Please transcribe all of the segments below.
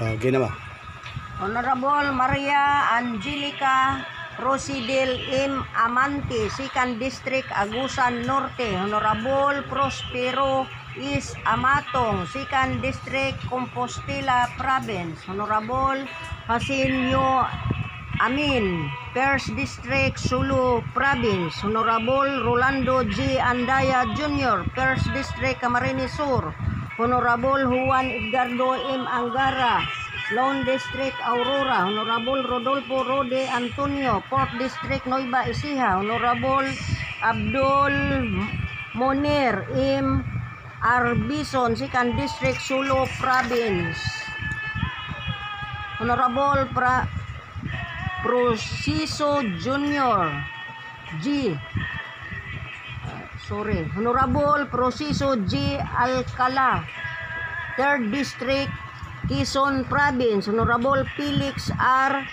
Okay na ba? Honorable Maria Angelica Rosidel M. Amante, 2nd District, Agusan Norte. Honorable Prospero Is Amatong, 2nd District, Compostela Province. Honorable Hasinyo Amin, 1st District, Sulu Province. Honorable Rolando G. Andaya Jr., 1st District, Camarines Sur. Honorable Juan Edgardo M. Angara, Lone District, Aurora. Honorable Rodolfo Rode Antonio, 4th District, Nueva Ecija. Honorable Abdul Monir M. Arbison, 2nd District, Sulu Province. Honorable Prociso Jr. G. Sorry. Honorable Proceso G. Alcala, 3rd District, Quezon Province. Honorable Felix R.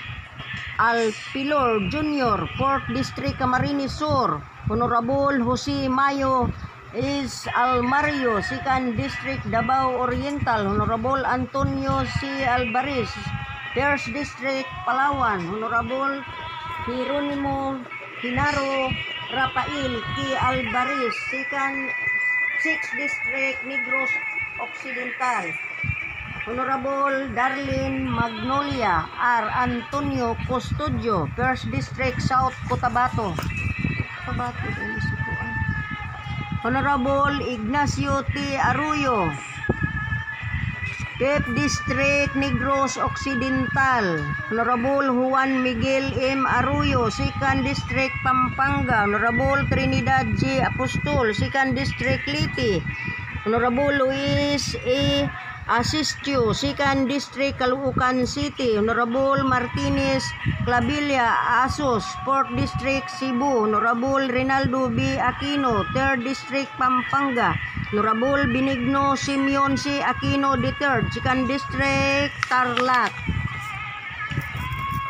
Alpilor Jr., 4th District, Camarines Sur. Honorable Jose Mayo is Almario, 2nd District, Davao Oriental. Honorable Antonio C. Alvarez, 1st District, Palawan. Honorable Jeronimo Hinaro Rafael K. Alvarez, 2nd 6th District, Negros Occidental. Honorable Darlene Magnolia R. Antonio Custodio, 1st District, South Cotabato. Cotabato, dili si kuan. Honorable Ignacio T. Arroyo, 5th District, Negros Occidental. Honorable Juan Miguel M. Arroyo, 2nd District, Pampanga. Honorable Trinidad G. Apostol, 2nd District, Leyte. Honorable Luis A. Asistio, 2nd District, Caloocan City. Honorable Martinez Clavilla Asos, 4th District, Cebu. Honorable Rinaldo B. Aquino, 3rd District, Pampanga. Honorable Benigno Simeon C. Aquino III, 2nd District, Tarlac.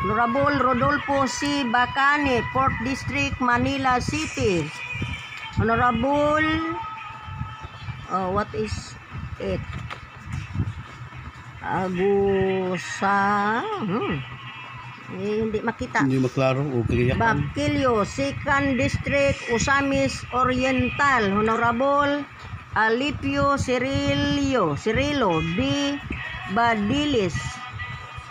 Honorable Rodolfo C. Bacani, 4th District, Manila City. Honorable, oh, what is it? Agusa, Eh, hindi makita. Hindi maklaro o kaliyakan. Bakilyo, 2nd District, Ozamis Oriental. Honorable Alipio Cirillo, Cirilo B. Badilis,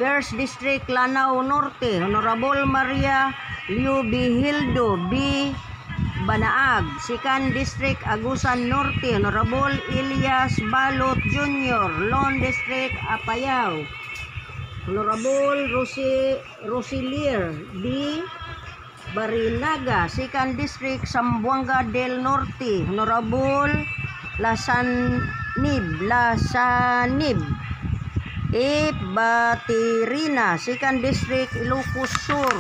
1st District, Lanao Norte. Honorable Maria Liubihildo B. Banaag, 2nd District, Agusan Norte. Honorable Elias Balot Jr., Lone District, Apayao. Honorable Rosilier D. Barinaga, 2nd District, Zamboanga del Norte. Honorable Lasanib E. Baterina, 2nd District, Ilocos Sur.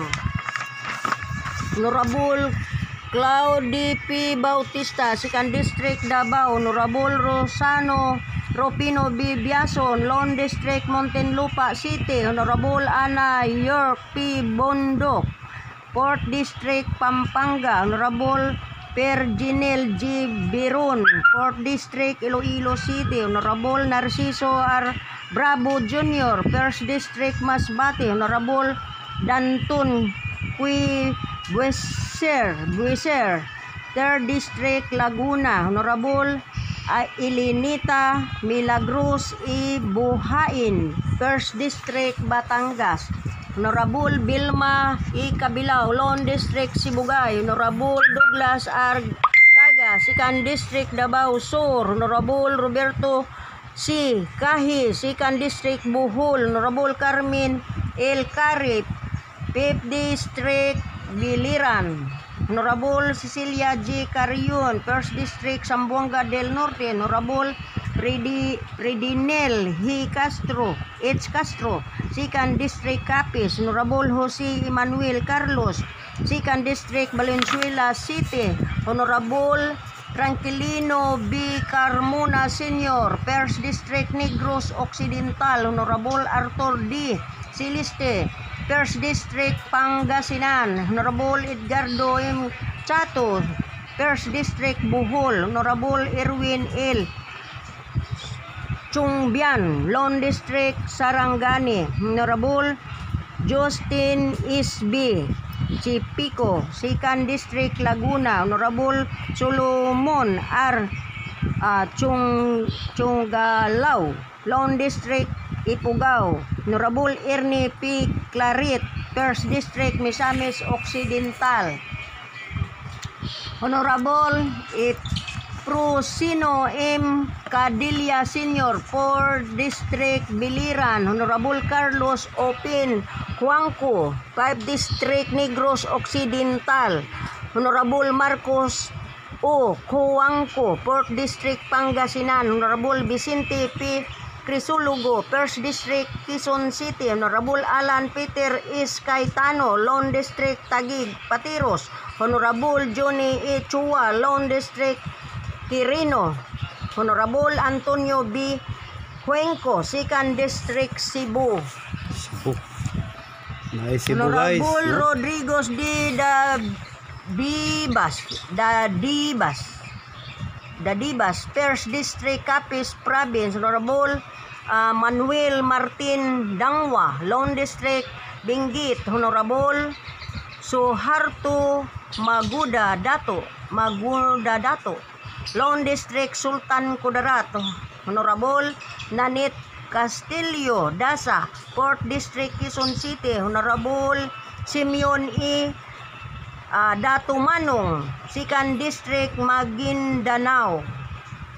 Honorable Claude P. Bautista, 2nd District, Davao. Honorable Rosano Rufino B. Biason, Lone District, Muntinlupa City. Honorable Ana York P. Bondoc, 4th District, Pampanga. Honorable Perginel G. Biron, 4th District, Iloilo City. Honorable Narciso R. Bravo Jr., 1st District, Masbate. Honorable Danton Qui Bueser, 3rd District, Laguna. Honorable Elenita Milagros E. Buhain, 1st District, Batangas. Honorable Vilma E. Cabilao, Lone District, Sibugay. Honorable Douglas R. Caga, 2nd District, Davao Sur. Honorable Roberto C. Kahi, 2nd District, Bohol. Honorable Carmen L. Carip, 5th District, Biliran. Honorable Cecilia G. Carion, 1st District, Zamboanga del Norte. Honorable Predinel H. Castro, H. Castro, 2nd District, Capiz. Honorable Jose Emmanuel Carlos, 2nd District, Valenzuela City. Honorable Tranquilino B. Carmona Sr., 1st District, Negros Occidental. Honorable Arthur D. Celeste, 1st District, Pangasinan. Honorable Edgardo M. Chato, 1st District, Bohol. Honorable Erwin L. Chungbian, Lone District, Sarangani. Honorable Justin Isb. Chipico, Second District, Laguna. Honorable Solomon R. Chungalao, Lone District, Ifugao. Honorable Ernie P. Clarit, First District, Misamis Occidental. Honorable Prusino M. Cadilla Sr., 4th District, Biliran. Honorable Carlos Opin Juanco, 5 District, Negros Occidental. Honorable Marcos O. Cojuangco, 4th District, Pangasinan. Honorable Vicente P. Crisologo, 1st District, Quezon City. Honorable Alan Peter S. Cayetano, Lone District, Taguig, Pateros. Honorable Johnny E. Chua, Lone District, Quirino. Honorable Antonio B. Cuenco, 2nd District, Cebu. Cebu. Nice Cebu, guys. Honorable No? Rodriguez D. Da Bibas, Dadibas, 1st District, Capiz Province. Honorable Manuel Martin Dangwa, Lone District, Benguet. Honorable Suharto Maguda Dato, Lone District, Sultan Kudarat. Honorable Nanit Castillo Dasa, 4th District, Quezon City. Honorable Simeon E. Datumanong, 2nd District, Maguindanao.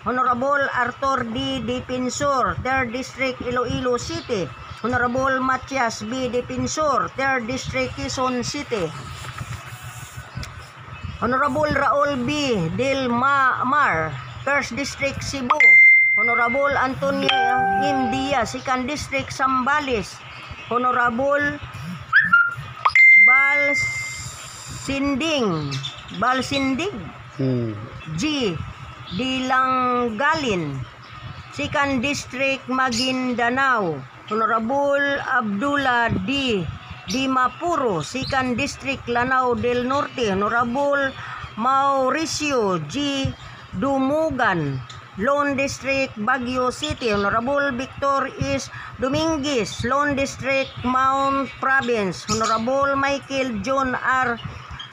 Honorable Arthur D. Defensor, 3rd District, Iloilo City. Honorable Matias B. Defensor, 3rd District, Quezon City. Honorable Raul B. Del Mar, 1st District, Cebu. Honorable Antonio M. Diaz, 2nd District, Zambales. Honorable Balsinding G. Dilanggalin, 2nd District, Maguindanao. Honorable Abdullah D. Dimapuro, 2nd District, Lanao del Norte. Honorable Mauricio G. Dumugan, Lone District, Baguio City. Honorable Victor S. Dominguez, Lone District, Mount Province. Honorable Michael John R.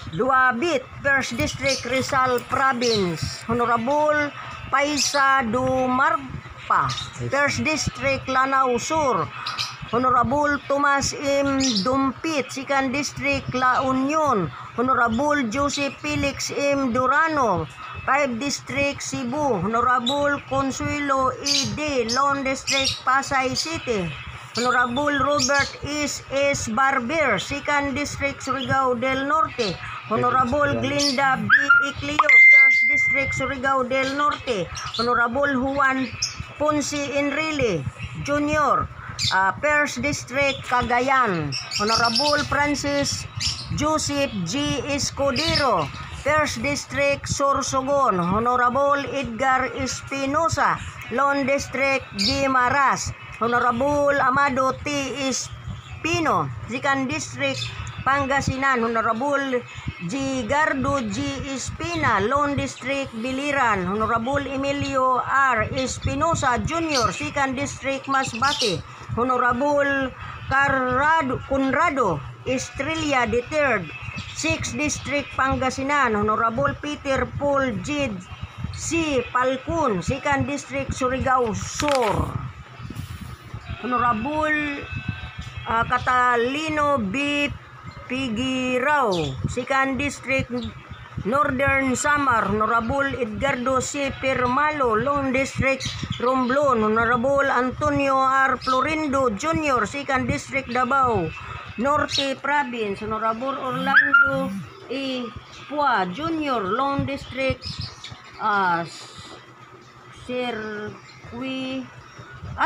Duabit, 1st District, Rizal Province. Honorable Paisa Dumarpa, 1st District, Lanao Sur. Honorable Tomas M. Dumpit, 2nd District, La Union. Honorable Joseph Felix M. Durano, 5 District, Cebu. Honorable Consuelo E. D. Lone District, Pasay City. Honorable Robert S. S. Barber, 2nd District, Surigao del Norte. Honorable Glinda B. Ecleo, 1st District, Surigao del Norte. Honorable Juan Ponce Enrile, Jr., 1st District, Cagayan. Honorable Francis Joseph G. Escudero, 1st District, Sorsogon. Honorable Edgar Espinosa, Lone District, Guimaras. Honorable Amado T. Espino, 2nd District, Pangasinan. Honorable G. Gardo G. Espina, Lone District, Biliran. Honorable Emilio R. Espinosa Jr., 2nd District, Masbate. Honorable Conrado Estrella III, 6th District, Pangasinan. Honorable Peter Paul G. C. Palcun, 2nd District, Surigao Sur. Honorable Catalino B. Pigirao, 2nd District, Northern Samar. Honorable Edgardo C. Permalo, Lone District, Romblon. Honorable Antonio R. Florindo Jr., 2nd District, Davao Norte Province. Honorable Orlando E. Pua Jr., Lone District, Sirqui,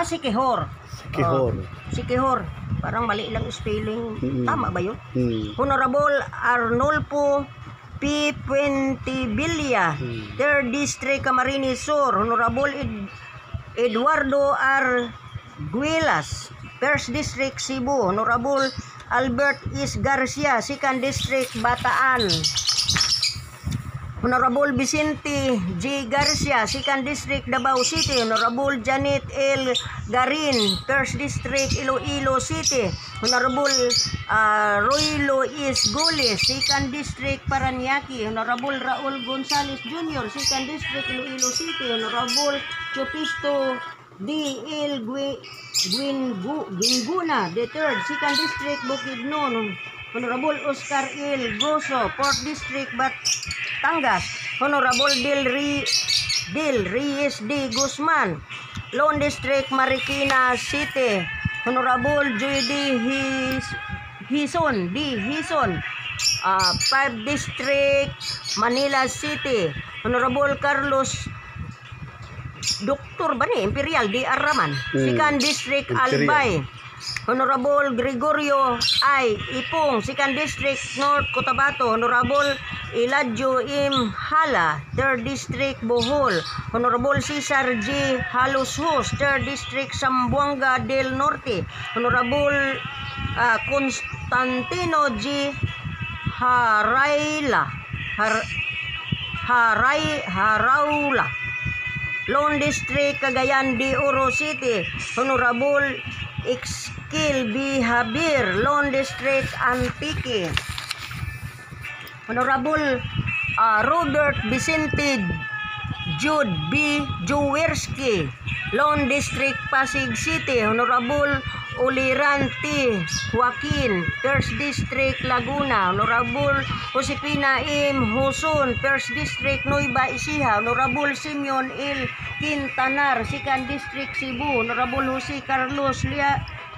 Siquijor. Siquijor. Oh, Siquijor. Parang mali lang spelling. Tama ba yun? Hmm. Honorable Arnolfo P. Puentevilla, 3rd District, Camarines Sur. Honorable Eduardo R. Guilas, 1st District, Cebu. Honorable Albert S. Garcia, 2nd District, Bataan. Honorable Vicente G. Garcia, 2nd District, Davao City. Honorable Janet L. Garin, 1st District, Iloilo City. Honorable Roilo S. Gules, 2nd District, Paranaque. Honorable Raul Gonzales Jr., 2nd District, Iloilo City. Honorable Chupisto D. L. Guingona, the 3rd, 2nd District, Bukidnon. Honorable Oscar L. Goso, 4th District, Batangas. Honorable Del Reyes D. Guzman, Lone District, Marikina City. Honorable J.D. Hison, D. Hison, 5 District, Manila City. Honorable Carlos Doktor ba ni? Imperial, D. Arraman. Second District, Imperial. Albay. Honorable Gregorio I. Ipong, Second District, North Cotabato. Honorable Eladio M. Hala, Third District, Bohol. Honorable Cesar G. Halushus, Third District, Zamboanga del Norte. Honorable Constantino G. Harayla, Haray Haraula, Lone District, Cagayan de Oro City. Honorable Exkil B. Habir, Lone District, Antique. Honorable Robert Vicente Jude B. Jaworski, Lone District, Pasig City. Honorable Uliran T. Joaquin, First District, Laguna. Honorable Josefina M. Huson, First District, Nueva Ecija. Honorable Simeon L. Quintanar, Second District, Cebu. Honorable Jose Carlos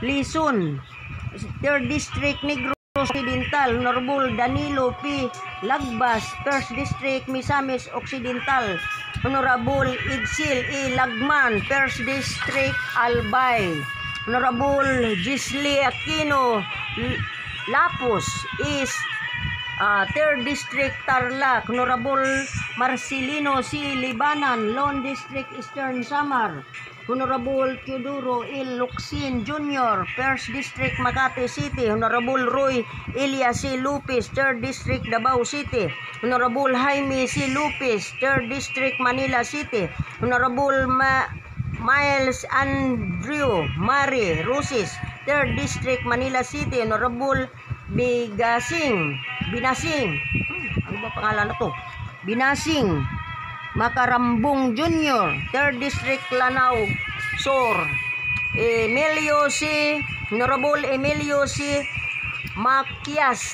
Lison, Third District, Negros Occidental. Honorable Danilo P. Lagbas, First District, Misamis Occidental. Honorable Idsil E. Lagman, First District, Albay. Honorable Gisli Aquino Lapus is Third District, Tarlac. Honorable Marcelino C. Libanan, Lone District, Eastern Samar. Honorable Teodoro L. Locsin Jr., First District, Makati City. Honorable Roy Elias C. Lopez, Third District, Davao City. Honorable Jaime C. Lopez, Third District, Manila City. Honorable Miles Andrew Mari Rosis, 3rd District, Manila City. Honorable Bigasing, Binasing, ano ba pangalan na to? Binasing Macarambong Jr., 3rd District, Lanao Sur. Emilio C. Honorable Emilio C. Macias.